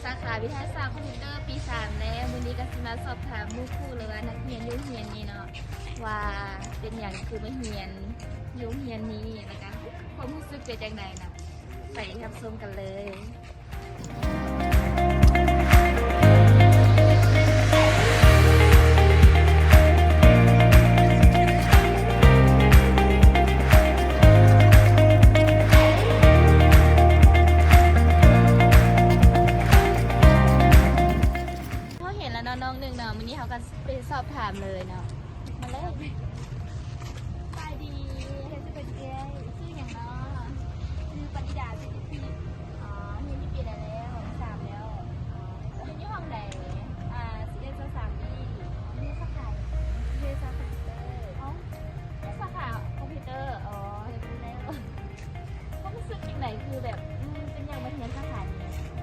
ສາຂາວິທະຍາສາດຄອມພິວເຕີປີສາມແລ້ວ. ມື້ນີ້ກໍຊິມາສອບຖາມໝູ່ຄູ່ ຫຼືວ່ານັກຮຽນຢູ່ໂຮງຮຽນນີ້ເນາະ ວ່າເປັນຫຍັງຄືມາຮຽນຢູ່ໂຮງຮຽນນີ້ ແລ້ວກໍຄວາມຮູ້ສຶກເປັນຈັ່ງໃດນະ. ໄປຮັບຊົມກັນເລີຍ. ເຮົາເຫັນແລ້ວເນາະ ນ້ອງໜຶ່ງເນາະ. ມື້ນີ້ເຮົາກໍໄປສອບຖາມເລີຍເນາະ. ມາເລີຍ. ສະບາຍດີ. ເຮັດຈັ່ງໃດເອື້ອຍ? ຊື່ຫຍັງເນາະ? ຊື່ປະນິດາ ສິດທິທິດ. ອໍ ຮຽນຢູ່ປີໃດແລ້ວ? ສາມແລ້ວ. ອໍ ຮຽນຢູ່ຫ້ອງໃດ? ອາ ສິບເອັດ ສາມ ບີ. ຮຽນສາຂາ ຮຽນສາຂາຄອມພິວເຕີ. ອໍ ຮຽນສາຂາຄອມພິວເຕີ. ອໍ ຮຽນໄດ້ແລ້ວ. ຄວາມຮູ້ສຶກຈັ່ງໃດ ຄືແບບ ອືມ ເປັນຫຍັງມາຮຽນສາຂານີ້?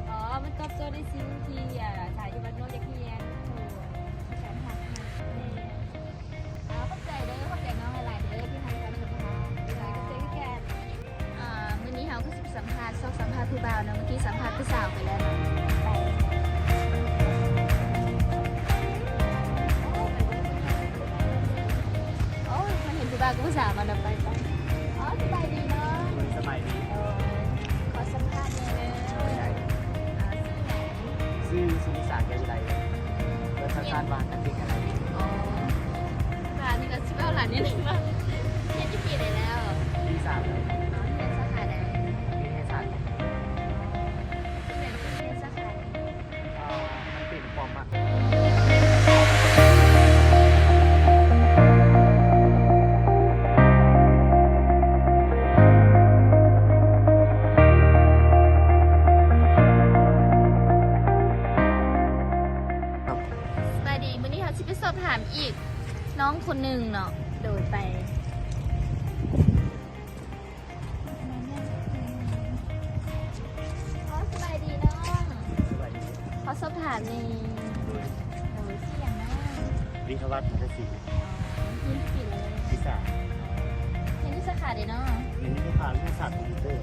ອໍ ມັນຕອບໂຈດໃນສິ່ງທີ່ ອາ ສາວຢູ່ບ້ານນອກຢາກຮຽນ. ໂອ້ ມີການຮັກ. ແມ່ນ. ອາ ຂອບໃຈເດີ ຂອບໃຈນ້ອງຫຼາຍໆເດີ ທີ່ໃຫ້ຄຳສຳພາດ. ຂອບໃຈຄືກັນ. ອາ ມື້ນີ້ເຮົາກໍຊິສຳພາດ ຊອກສຳພາດຜູ້ບ່າວເນາະ. ເມື່ອກີ້ສຳພາດຜູ້ສາວໄປແລ້ວເນາະ. ໄປ. ໂອ້ຍ ມາເຫັນຜູ້ບ່າວກັບຜູ້ສາວມານຳໄປໄປ. ອໍ ສະບາຍດີເນາະ. ສະບາຍດີ. ໂດຍ ຂໍສຳພາດແດ່ເດີ. ໂດຍ. ອາ ຊື່ຫຍັງ? ຊື່ສຸນິສາ ແກ້ວວິໄລ. ເອີ້ນສັ້ນໆວ່າ ນັກເຕະກະໄລ. ອໍ ວ່ານີ້ກໍຊິເວົ້າຫຼາຍນິດໜຶ່ງວ່າ ຮຽນຢູ່ປີໃດແລ້ວ? ປີສາມແລ້ວ. ອໍ ຮຽນສາຂາໃດ? ວິທະຍາສາດ. ເປັນຫຍັງຄືຮຽນສາຂານີ້? ເອີ ມັນເປັນຄວາມມັກ. ສະບາຍດີ. ມື້ນີ້ເຮົາຊິໄປສອບຖາມອີກນ້ອງຄົນໜຶ່ງເນາະ. ໂດຍ ໄປ. ໂອ້ ສະບາຍດີນ້ອງ. ສະບາຍດີ. ຂໍສອບຖາມແດ່. ໂດຍ. ໂດຍ ຊື່ຫຍັງນະ? ວິທະວັດ ມັນທະສີ. ຮຽນຢູ່ປີໃດ? ປີສາມ. ຮຽນຢູ່ສາຂາໃດເນາະ? ຮຽນຢູ່ສາຂາວິທະຍາສາດຄອມພິວເຕີ.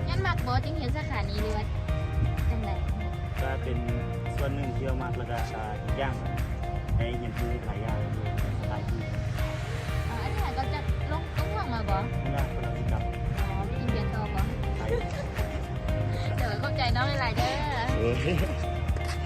ຍ້ອນມັກບໍ່ຈຶ່ງຮຽນສາຂານີ້ ຫຼືວ່າຈັ່ງໃດ? ກໍເປັນສ່ວນໜຶ່ງທີ່ວ່າມັກ ແລ້ວກໍ ອ່າ ອີກຢ່າງກໍໄດ້ຮຽນຮູ້ຫຼາຍຢ່າງຢູ່ ສະບາຍດີ. ເອີ ອັນນີ້ຫາກໍຈະລົງ ລົງຫ້ອງມາບໍ່? ນີ້ລະ ກຳລັງຊິກັບ. ອໍ ໄປກິນເບຍຕໍ່ບໍ່? ໄປ. ໂດຍ ຂອບໃຈນ້ອງຫຼາຍໆເດີ. ໂອ້ຍ.